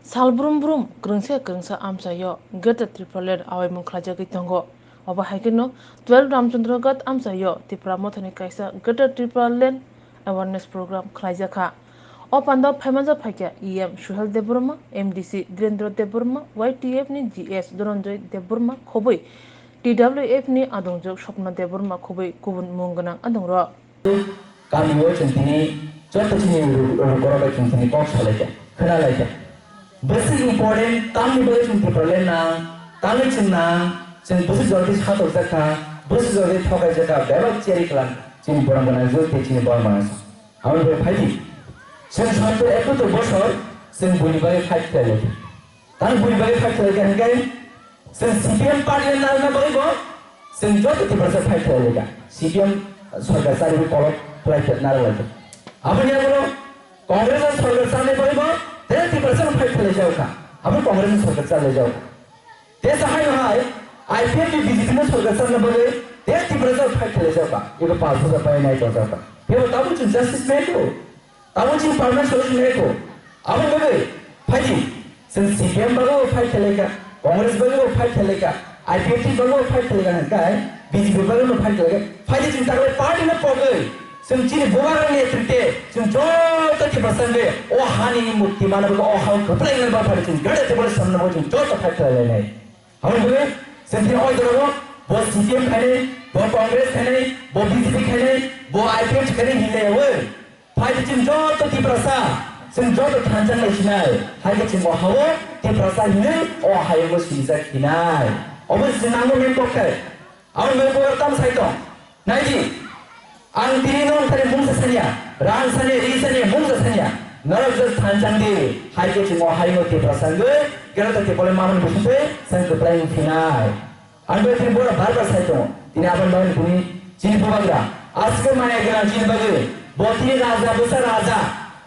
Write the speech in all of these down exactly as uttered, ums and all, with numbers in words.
Salbrum brum kwrwngsa kwrwngsa amchaio Greater Tipraland awaimung khlaijagwi tongo. Obo hai kheno twelve Ramchandra Ghat amchaio Tipra Mothani kaisa Greater Tipraland Awareness Program khlaijakha. O pandao phaimanjak phaikha E M Suhel Debbarma, M D C Dhirendra Debbarma, Y T F ni G S Dhananjay Debbarma khobwi T W F ni adongjwk Swapna Debbarma khobwi kubun mung gwnang adongrok. Kami o chwng tini joto chini ru-, ru-, borok bai chwng tini kok salaikha, khwnalaikha. Bwswk important, tamni bagwi chwng Tipraland nang, tamni chwng nang, chwng bwswk jordi satokjakha, bwswk jordi thokaijakha, bebak cheri kwlang chini borok gwnang jwk tei chini borok gwnang. Aboni bagwi phaidi. Chwng sottor ekottor bosor chwng buini bagwi fight khlailaikha. Tang buini bagwi fight khlai kha hwnkhe, chwng C P M party narwkna bagwi bo, chwng joto Tiprasa fight khlai lai kha. C P M sorkar chari kolok khlai khe narwk lai kha. Aboni yagulo Congress o sorkar chani bagwi bo, tei Tiprasa fight khlai jao kha. Abo Congress ni sorkar chali jao kha. Tei sa hai hai, I P F ni B J P ni sorkar chana bagwi, tei Tiprasa fight khlai jao kha. Ego pass bosor pai nai jao kha. Tei bo tabuk chwng justice nai kho. Abo chini permanent solution nai kho. Abo bagwi phaidi, chwng C P M bagwi bo fight khlai kha, Congress bagwi bo fight khlai kha, I P F T bagwi bo fight khlai kha, hwnkhe B J P bagwi bo fight khlai kha. Phaidi chwng taklai party no pogwi, chwng chini bubagra ni netrite, chwng joto Tiprasa ni o hani mukti mana bagwi, o ha kwplai wngna bagwi phaidi chwng joto Tiprasa samna bagwi chwng joto fight khlai lai nai. Abo bagwi chwng chini o jora bo, bo C P M khainai, bo Congress khainai, bo B J P khainai, bo I P F T khainai hinlai yawi. Phaidi chwng joto Tiprasa, chwng joto thansa nai sinai, hai khe chwng o ha-o Tiprasa hinwi o hayungo sinijak hinai. Obo se chwng nango main kok khe. Aboni bagwi bubagra tamo sai tong. Naidi, ang tini no nokthani mungsa sanya, rang sanya, ri sanya, mungsa sanya. Norok just thansa di, hai khe chwng o hayungo Tiprasa wngwi, Greater Tipraland mamani bisingtwi chwng kwplai wng phinai. Ang bai tini bora bar bar sai tongo. Tini aboni bagwi tini chini bubagra. Aswk maya gwnang chini bagwi. Bo tini raja bwsa raja.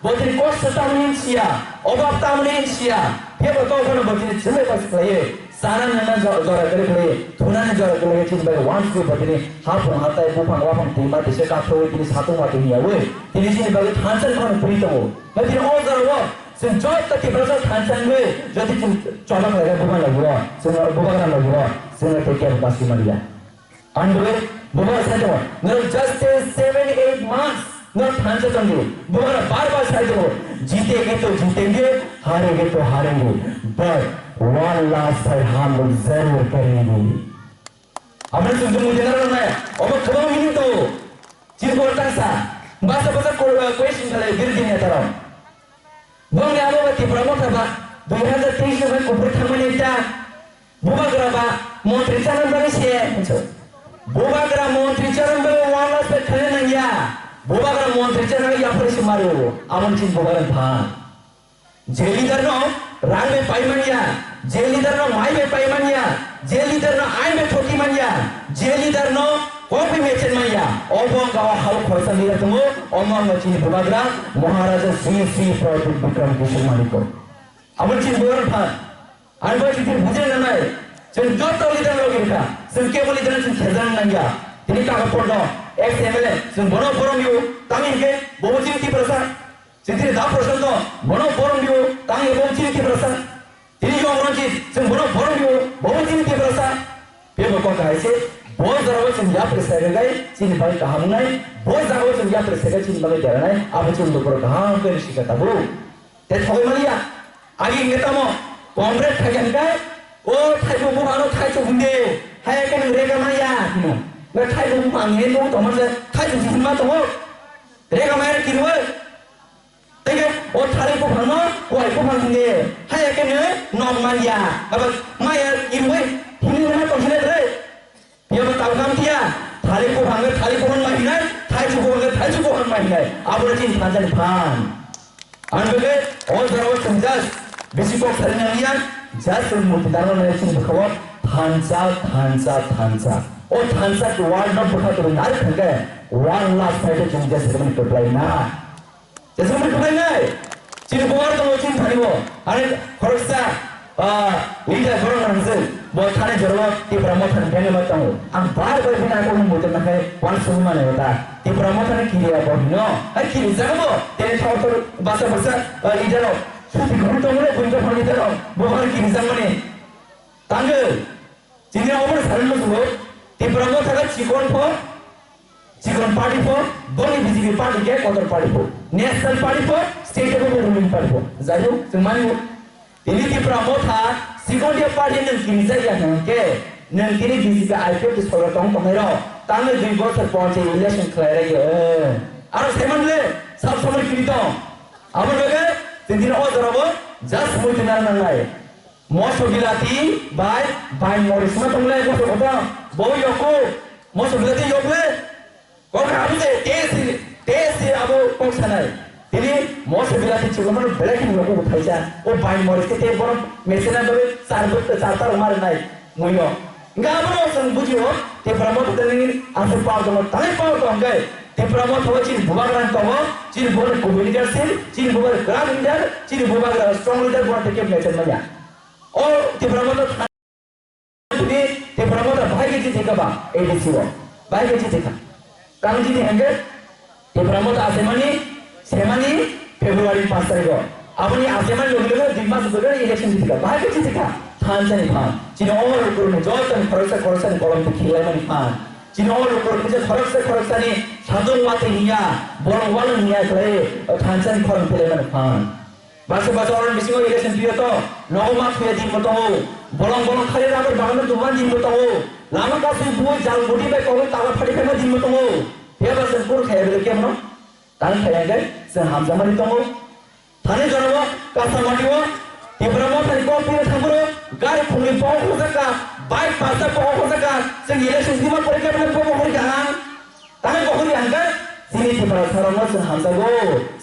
Bo tini kosto tamni hinsiya. Obab tamni hinsiya. Phebo to phano bo tini chwlai pas khlaiwi. Sana nana jo-, jora kwrwi khlaiwi. Thunani jora kwrwi chini bagwi wansukwi bo tini haphung hatai buphang waphang twima tisa kaphrowi tini satung watwi hiyawi. Tini chini bagwi thansa phano kwrwi tongo. Bai tini o jora o. Chwng joto Tiprasa thansa wngwi jodi chwng choba khlaikha bubagra logiro, chwng bubagra logiro, chwng tei kebo basi maliya. Ang bwrwi bubagra sai tongo, norok just a seven eight months norok thansa tongdi. Bubagra bar bar sai tongo, "Jitenge to jitenge, harenge to harenge, but one last fight hum log zarur karenge." Aboni chwng tong mudi narwknai, obo kwbang meaning tongo. Chini borok tangsa, basa basa ko-, question khalai birodhi neta rok. Bongni abo ba Tipra Motha ba dui hazar teis ni bai kubur thangmani ta. Bubagra ba montri chana bagwi se hinso. Bubagra montri chana bagwi one last fight khaina nangya. Bubagra montri chana yaphari se mario. Aboni chini bubagra phan. Je leader no rang bai pai manya, je leader no mai bai pai manya, je leader no ain bai thokti manya, je leader no kok bai mechen manya, obo wngkha o halok khoroksa leader tongo, omo wngkha chini bubagra Maharaja Sri Sri Pradyut Bikram Kishore Manikya. Abo chini bubagra phan. Ang bai chini bujai nanai, chwng joto leader logi wngkha, chwng kebo leader no chwng kherjana nangya. Tini kaka porno, ex M L A, chwng bono borom yo, tamo hinkhe bo chini Tiprasa. Chwng tini da Prashanto, bono borom dio, tang ebo chini Tiprasa. Tini Yong Ranjit, chwng bono borom dio, bo chini Tiprasa. Bebo kok hai se, bo jora o chwng yapri sai gai, chini bai kaham nai, bo jora o chwng yapri sai gai, chini bai dera nai, abo chwng dokoro kaham khe ni sika tabu. Te thogwi maliya, agi nge tamo, comrade thai kan kai, o thai bu bu ano thai chu hunde, hai kan rega maya, no. Nge thai bu bu ang nge no tamo se, thai chu hinma tamo. Rega maya kiri wai. Tei khe o thalai buphang no kuai buphang hwnwi haya khe nwng nok man ya. Abo maya imwi himwi hwnma tong sinai bre. Phiya bo tabukam tiya. Thalai buphang khe thalai buphang ma hinai, thaichuk buphang khe thaichuk buphang ma hinai. Abo chini thansa ni phan. Ang bele o jora o chwng just bisi kok sari nang ya. Just chwng murti dano nai chini bwkha o thansa, thansa, thansa. O thansa word no bwkha twi nai thang khe one last fight o chwng just reply na. Jeswk mui kwplainai, chini bubar tongo chini thani bo. Ani khoroksa, ah, leader borok nang se, bo thani jorok Tipra Motha ni bengwi ma tongo. Ang bar bar bini abo mung muitu nakhai, wan sung mane ta. Tipra Motha ni kiriya bo hino, ai kiri jaga bo, tei thor thor basa basa, ah, leader rok. Suti khorang tongmani buini dophani tero bo khorang kini jangmani. Tangwi chini obo sari musugo Tipra Motha khe chikon pho, chikon party pho, boni B J P party khe kotor party pho, national party pho, state pho, ruling party pho. Jai hok, chwng mani hok. Tini Tipra Motha chikon dia party nwng kini jaya hwnkhe nwng tini B J P I P F ni sorkar tong tongnai rok tangwi dui bosor ponchayat election khlai rwgwi. Aro saiman le sab samai kini tong. Abo bagwi chwng tini o jorao just muitu nang nangnai. Moso bilati bai bai moris ma tonglai moso kota bo yoko moso bilati yokle kok abu se tesi tesi abo kok sanai tini moso bilati chukuma belai kini yoko thaisa o bai moris ke te bono mesena bagwi char charta rok mar nai muyo. Nga abono chwng bujio, Tipra Motha tei nini aswk power tongo, tangwi power tong hwnkhe Tipra Motha o chini bubagra tongo, chini bubagra kubui leadership, chini bubagra kwrak leader, chini bubagra strong leader, bono tei kebo naichar manya. O Tipra Motha thani Tipra Motha bahai khe chithikha ba A D C o, bahai khe chithikha. Tang chini hwnkhe Tipra Motha asemani, semani February pash tarikh o. Aboni asemani logi logi dui mas bwswk election jitika. Bahai khe jitika. Thansa ni phan. Chini o lukurokni joto ni khoroksa khoroksa ni kolom twi khilaimani phan. Chini o lukurokni je khoroksa khoroksa ni sadung watwi hinya, bolong walong hinya khlai thansa ni khorang khilaimani phan. Basa basa oro bisingo election tuya to, nogo ma thuya din bo tongo. Bolong bolong khali rubber bagan no duman din bo tongo. Lama kasui bui jal budi bai kogwi taga phadi phaima din bo tongo. Phiya ba chwng kuru khaya bele kemno. Tang khaya hwnkhe chwng hamjakmani tongo. Thani jorao Kasamati o Tipra Mothani kok phirwi thangphuru gari phungni bohok hojakha, bike pasta bohok hojakha, chwng election sima pore khe bohok hojakha ang. Tamo bohori hwnkhe chini Tiprasa rokno chwng hamjago,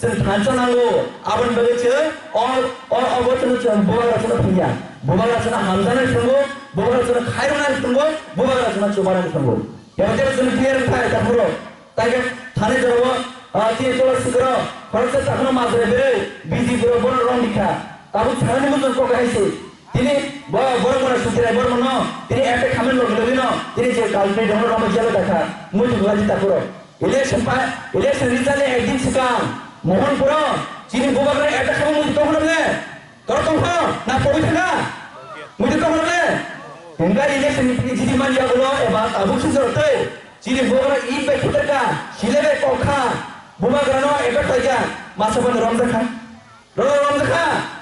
chwng thansa nango. Aboni bagwi chwng o, o, o bochorno chwng bubagra chwngno phiya. Bubagra chwngno hamjaknai thwngo, bubagra chwngno khairoknai thwngo, bubagra chwngno chubanani thwngo. Yabo tebo chwngno clear wngkha, takhorok. Taikhe thani jorao, ah, chini tola sikoro, khoroksa takhorno majra berwi, B J P rok bono rong dikha. Tabuk sanani muchung kok hai se. Tini bo-, borok mano Sutirai Bormano, tini attack khamani logi logi no, tini je culprit dongno rama jalo dakha, muitu gulaji takuro. Election pa, election result ni ekdin swkang, Mohanpuro, chini bubagra attack khamani muitu tongkha na ble? Tor tongkha, na pogwi thangkha? Muitu tongkha na ble? Hwnkha election ni jiti manya ulo eba tabuk sujaro tei, chini bubagra it bai khitarkha, sile bai kokha, bubagra no attack khlaikha, masa bani romjakha. Roro romjakha?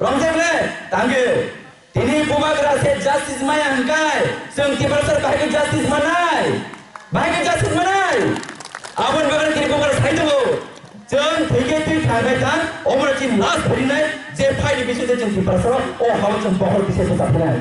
Romjak le? Tangwi. Tini bubagra se justice maya hwnkhe, chwng Tiprasa bahai khe justice manai? Bahai khe justice manai? Aboni bagwi tini bubagra sai tongo. Chwng thwikhe twi thangbai thang, omono chini last pharinai, je phaini bisingtwi chwng Tiprasa o hao chwng bokhol bisai bwsa phinai.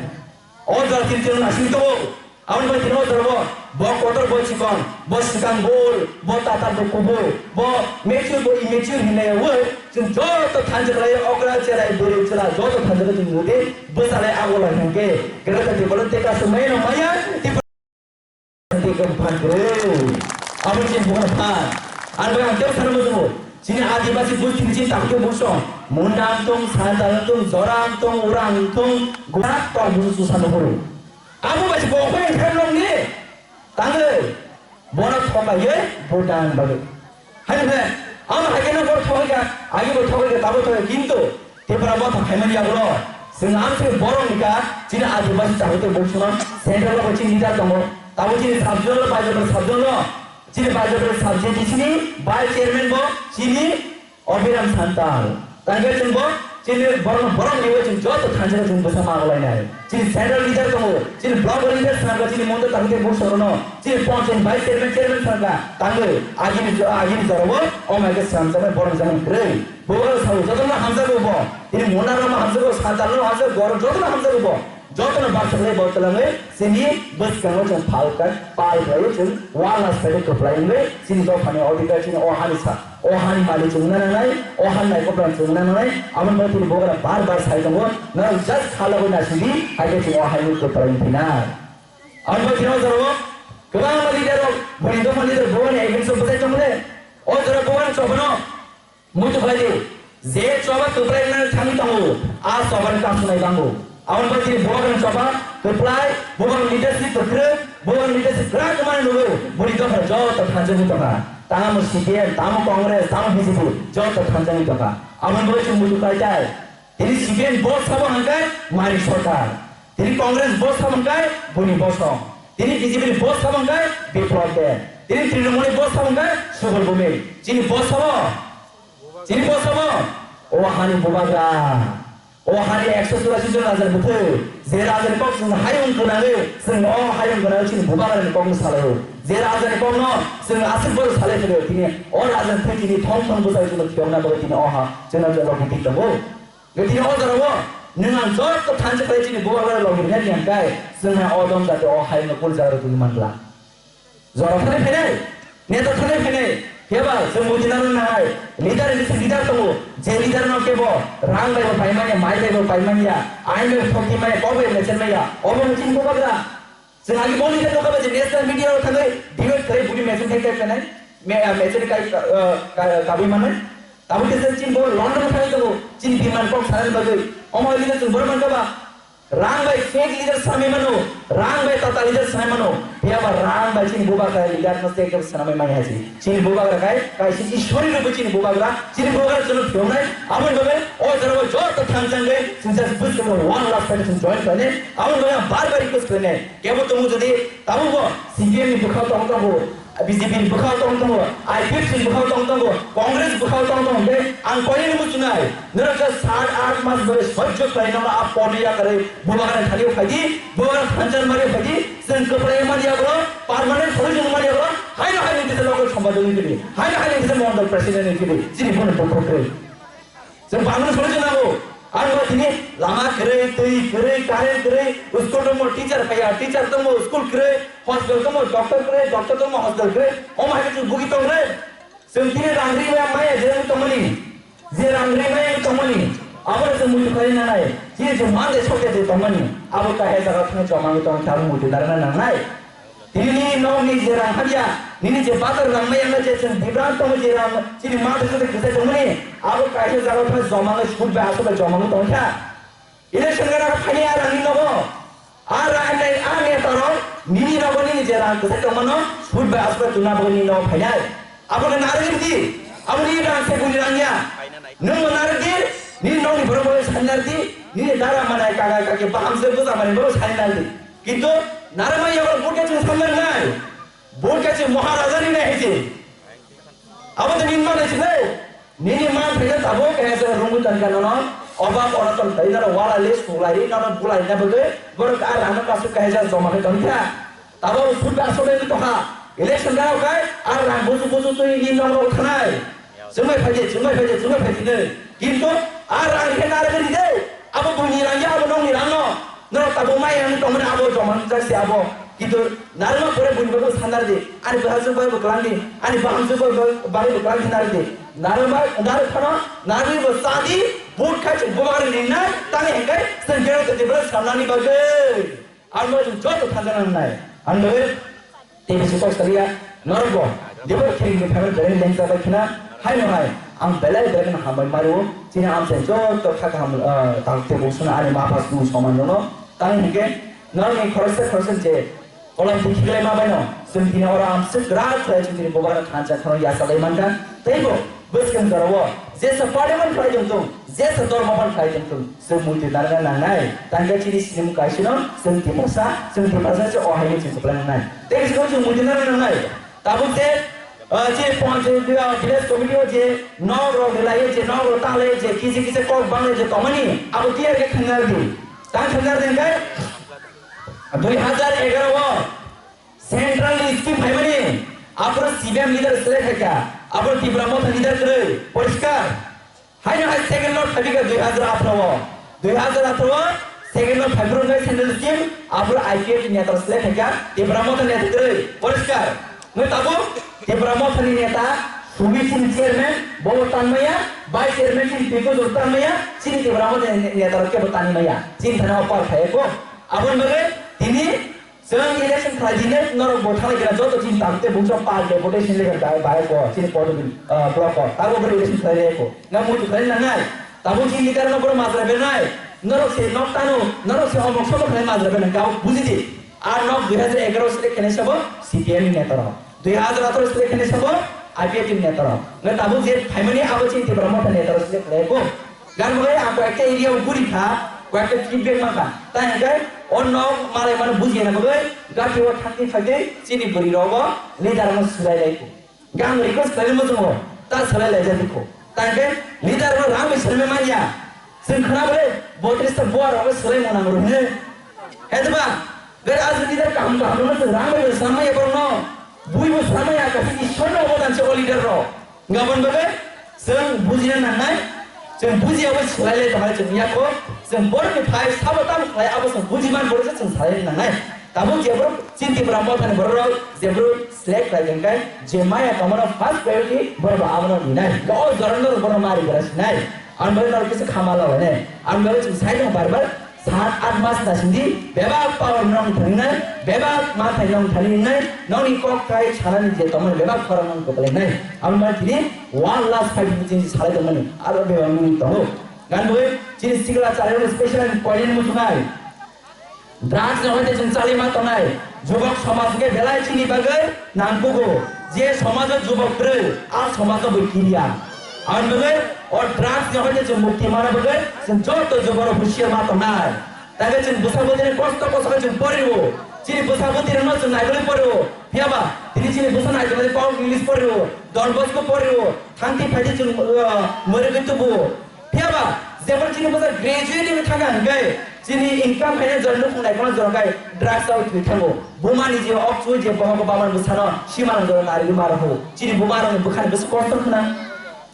O jora chini chwng nasing tongo. Aboni bai tini o jorao bo kotor bo chikon, bo swkang bul, bo tatar bo kubui, bo mature bo immature hinwi wi chwng joto thansa khlai okra cherai bwrwi chwla joto thansa khe chwng nudi bwsalai abo lai hwnkhe Greater Tipraland teka swmai no maya Tipraland teka phan kwrwi. Abo chini bukhuk phan. Ani bai ang tei sana muchungo chini adibasi bustini chini takhuke bukso Munda wngthung, Santa wngthung, Jora wngthung, Ura wngthung, Gura tor busu susano horo. Abo bai se bo khoi thar nong ni. Tangwi bono thokaiwi vote dana bagwi. Haino khe amo hai khe no bono thokai kha, agi bo thokai kha, tabo thokai, kintu Tipra Motha khaimani yagulo chwng amswk borok ni ka chini adibasi chahute bo suno central o chini leader tongo. Tabo chini sub zone lo, Baijabre sub zone lo, chini Baijabre sub zone ni chini vice chairman bo chini Abhiram Santal. Tangkhe chwng bo chini borok, borok ni bai chwng joto thansa chwng bwsa ma lainai. Chini central leader tongo, chini block leader swnamkha, chini monto tangkhe bo sorono, chini panchayat vice chairman, chairman swnamkha. Tangwi agini jo-, agini jorao o mai khe swnamjaknai borok jaknai kwrwi. Bo sao jotono hamjago bo. Chini Mona rok hamjago, Santal rok hamjago, borok jotono hamjago bo. Jotono baksa khlai bo twlangwi chini bwskango chwng pal khlai, pal khlaiwi chwng wala side kwplai wngwi chini dophani odhikar chini o hani sa, o hani malik chwng wngna nangnai, o hani naikopra chwng wngna nangnai, aboni bagwi chini bubagra bar bar sai tongo, norok just kha logwi naisidi, hai khe chwng o hani kwplai wngphinai. Aboni bagwi chini o jorao kwbangma leader rok, boni dophani leader, boni against o bwsai tongmani, o jorao bubagra chobano Muitu khlai di, je choba kwplai wngna thangwi tongo, a choba ni kasunai bango. Aboni bagwi chini bubagrani choba kwplai, bubagrani leadership kwkrwng, bubagrani leadership kwrak wngmani nugwi boni dopha joto thanjagwi tongkha. Tamo C P M, tamo Congress, tamo B J P, joto thanjagwi tongkha. Aboni bagwi chwng muitu khlai tai. Tini C P M ni boss sabo hwnkhe Manik Sarkar. Tini Congress boss sabo hwnkhe Buni Bosong. Tini B J P ni boss sabo hwnkhe Biplab Deb. Tini Trinamool ni boss sabo hwnkhe Subal Bhowmik. Chini boss sabo? Chini boss sabo? O hani bubagra. O hani ekso churasi jon rajar bwthai. Je rajar kok chwng hayung gwnangwi, chwng o hayung gwnangwi chini bubagrani kokno salaio. Je rajani kokno chwng aswk bohrok salai phailaio. Tini o rajani thai tini thong thong bwsai chwngno thwiyokna bagwi tini o ha chwngno je logi tongo. Tini o jorao nwng ang joto thansa khlai chini bubagra logi rwna di hwnkhai, chwng hai o dom jati o hayungno kul jaga rw tongwi manglak. Jora thani phainai, neta thani phainai, phiyaba chwng buji nang nang hai, leader ni leader tongo, je leader no kebo rang bai bo paimanya, mai bai bo paimanya, ain bai thokti maya, kok bai mechen maya, obo chini bubagra. Chwng agi boni khe nokha ba je national media o thangwi debate khlai buni machine khai khai phainai. Me, ah, machine khai, ah, ka-, kabui manai. Tabuk khe chini bo London o thangwi tongo. Chini biman kok sanani bagwi. Omo hai khe chwng borok mankha ba rang bai fake leader sanai mano. Rang bai tata leader sanai mano. Phiya ba rang bai chini bubagra leader no fake leader sanai manya hai si. Chini bubagra khai, kaisa Ishwari rupo chini bubagra. Chini bubagra chwngno phiyoknai. Aboni bagwi o jorao joto thangjangwi chwng just buskang one last petition join khlainai. Aboni bagwi ang bar bar request khlainai. Kebo tongo jodi tabukbo C P M ni bwkhao tong tongo, B J P ni bwkhao tong tongo, I P F T ni bwkhao tong tongo, Congress bwkhao tong tongo, hwnkhe ang koinwi muchunai. Norok khe sat art mas bagwi sojjo khlai nangma a porni yakarwi bubagrani thani phaidi, bubagrani thansa mari phaidi, chwng kwplai mani yago, permanent solution mani yago, haino haino kisa local sombad wngwi kidi, haino haino kisa mondol president wngwi kidi, chini bono bwkhao kwrwi. Chwng bangno solution nango. Ang bo tini lama kwrwi, twi kwrwi, current kwrwi, school tongmo teacher phaiya, teacher tongmo school kwrwi, hospital tongmo doctor kwrwi, doctor tongmo hospital kwrwi. Omo hai khe chwng bugi tong re. Chwng tini rang ri maya maya je wng tongmani, je rang ri maya wng tongmani, abono chwng muitu khlai nangnai. Chini chwng mande sokya je tongmani, abo kahya jaga thangwi joma wngwi tong khe abo muitu narwkna nangnai. Tini nini nokni je rang hamya, nini je bazar rang maya wngkha je chwng dibran tongo je rang chini mata jotoi kwchai tongmani, abo kaisa jaga thang joma wngwi sud bai aswk bai joma wngwi tongkha. Election gana phaini a rangni nogo, a rang nai a neta rok nini nogo nini je rang kwchai tongmano sud bai aswk bai tuna bagwi nini nogo phainai. Abo khe narwgwi di, abo nini rang se buni rang ya. Nwng bo narwk di, nini nokni borok bo sai narwk di, nini dara manai kaga kaki baham se bwsa manai bo sai narwk di. Kintu narwkma yago vote khe chwng samna rinai. Vote khe chwng Maharaja rinai hai se. Abo to nini manai se phai. Nini man phai khe tabuk khe se rungwi tongkha nono. Obab onoton khai nono wala le suklai nono bulai na bagwi. Borok a rano kasu khe se joma khe tongkha. Tabuk vote aswk le tongkha. Election gana khai a rang busu busu twi nini nokno thanai. Chwngbai phaidi, chwngbai phaidi, chwngbai phaidi hinwi. Kintu a rang khe narwgwi ride. Abo buini rang ya, abo nokni rang no. Norok tabuk mai rang tongmani abo joma wngjak se abo. Kintu narwgma pore buini bagwi sanna ridi. Ani bwsajwk bagwi bo kwlangdi. Ani bahamjwk bagwi, bagwi bo kwlangdi narwgdi. Narwgma, narwg phano narwgwi bo chadi. Vote khai se bubagra ringnai. Tamni hwnkhe chwng gero tei tei samnani bagwi. Aro no chwng joto thansa nangnai. Ang bagwi T V si kok salia, norok bo, debor khiring ni phaimani belai lengsa bai khna, hai no hai, ang belai belai kheno hambai mario, chini amchai joto kha kaham, ah, tang tebuk suna ani ma pha sunu soman no, tang hingke, norok ni khoroksa khoroksa je, kolom tikhiklai ma bai no, chwng tini oro amswk gra khlai chwng tini bubagra thansa khano yasa lai mankha, tei bo, bwskang jora o, jesa party man khlai tong tong, jesa dormo man khlai tong tong, Chwng muitu narwkna nangnai. Tangkhe chini sinimung kaisino chwng Tiprasa, chwng Tiprasa se o haino chwng kwplai nangnai. Tei chwng chwng muitu narwkna nangnai. Tabuk je, ah, je pon-, je, ah, village committee o je nok rok rwlai, je nok rok ta lai, je kisi kisa kok bang lai, je tongmani, abo clear khe khwna rwdi. Tang khwna rwdi hwnkhe dui hazar egaroh o Central ni scheme phaimani, aphuru C P M leader select khaikha, aphuru Tipra Motha leader kwrwi, poriskar. Haino hai second lot phaikha dui hazar atharo o. Dui hazar atharo o second lot phaiphuru wngkha Central scheme, aphuru I P F T ni neta select khaikha, Tipra Motha neta kwrwi, poriskar. Wngwi tabuk Tipra Motha ni neta Subi chini chairman, bo tanmaya, vice chairman chini Piko Jor tanmaya, chini Tipra Motha ni neta rok kebo tanmaya, chini thani o par phaiya ko. Aboni bagwi tini Chwng election khlai di le norok bo thalai kira joto chini tabuk tei bungso par le vote sini le bai bai ko chini kodo din, ah, block ko. Tabuk bo election khlai le ko. Nga muitu khlai nangnai. Tabuk chini leader no boro majra bernai. Norok se nok tano, norok se omok somok khlai majra bernai. Tabuk buji di. Ar nok dui hazar egaroh select kene sabo C P M ni neta rok. Dui hazar atharo select kene sabo I P F T ni neta rok. Nga tabuk je phaimani abo chini Tipra Motha neta rok select khlai ko. Gan bagwi ang koyekta area o guri kha, koyekta feedback man kha. Tai hwnkhe o nok malai mano bujiya na bagwi gati o thangwi phai tei chini bwrwi rogo leader no swlai lai kho. Gan request khlai mo chungo, ta swlai lai jati kho. Tai hwnkhe leader no rang bai swlai manya. Chwng khna bole botris ta buar rogo swlai mo nang rwhne. Hedba, gari asli leader kaham kaham no chwng rang bai swlai manya borok no. Bui bo swlai manya kasi Ishwar no obo dan se o leader rok. Gabon bagwi chwng bujina nangnai, chwng bujiya bai swlai lai tongnai chwng yakho, chwng borokni phai sabo tamo khlai abo chwng bujiman borok se chwng salai nangnai. Tabuk je borok chini Tipra mothani borok rok je borok select khlai jeng kai, je maya tongmano first priority borok bo abono rinai. O jorano borok mari gra sinai. Ang bagwi norok kisa khama lainai. Ang bagwi chwng sai tong bar bar. Sat at mas na sindi bebak power nong thaninai, bebak mathai nong thaninai, nongni kok thai sanani je tongmani bebak khorang nong kwplainai. Ang ma tini one last five minutes salai tongmani, aro bebak minute tongo. Gan bui chini sikla chari special point musunai. Drugs no hoite chwng chali ma tongnai. Jubok somaj ke belai chini bagwi nangkugo. Je somajo jubok kwrwi, a somajo bo kiriya. Ang bagwi o drugs ni hoite chwng mukti mana bagwi chwng joto juboro husiar ma tongnai. Taikhe chwng bwsa bwtini kosto kosto khe chwng poriwo. Chini bwsa bwtirokno chwng naigwlwi poriwo. Phiyaba tini chini bwsa naigwlwi kok English poriwo, Don Bosco poriwo, thangti phaidi chwng, uh, mwrwgwi tubuwo. Phiyaba jebon chini bwsa graduate wngwi thangkha hwnkhe, chini income khaina jora nukhung naikolna jora khe drugs o thwi thango. Bumani je okchwi je bohogo bamani bwsano simanang jora narigwi maro hwngo. Chini bumarokni bwkhani bwswk kosto khna.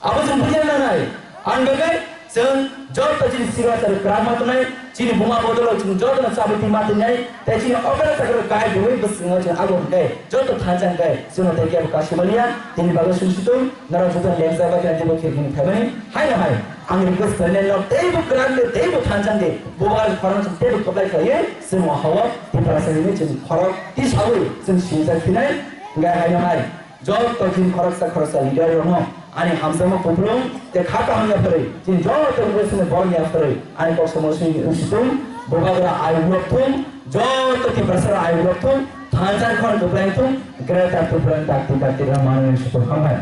Abo chwng bujiya nangnai. Ang bagwi chwng joto chini signature kwrak ma tongnai, chini buma bodolo chwng jotono chabwi twi ma tongnai, tei chini opera chakra kai dui bwswngo chwng abo hwnkhe joto thansa hwnkhe chwngno tei kebo kasimaliya, tini bagwi sumsitung. Norok joto lengjak bai kheno teibo khirkini phaimani. Haino hai, ang request khlainai norok teibo kwrak de, teibo thansa de, bubagra khorang chwng teibo kwplai khlaiwi chwng o hao Tiprasa hinwi chwng khorok tisawi chwng sinijak phinai. Hwnkhe haino hai, joto chini khoroksa khoroksa leader rokno ani hamjakma kupulung tei kha kaham yapharwi chini joto wngwi borokni yapharwi ani kok samo sini wngsitung, bubagra ayuk rok thung, joto Tiprasa ayuk rok thung, thansa khorang kwplai thung, Greater Tipraland dakti dakti rok manwi wngsitung. Hambai.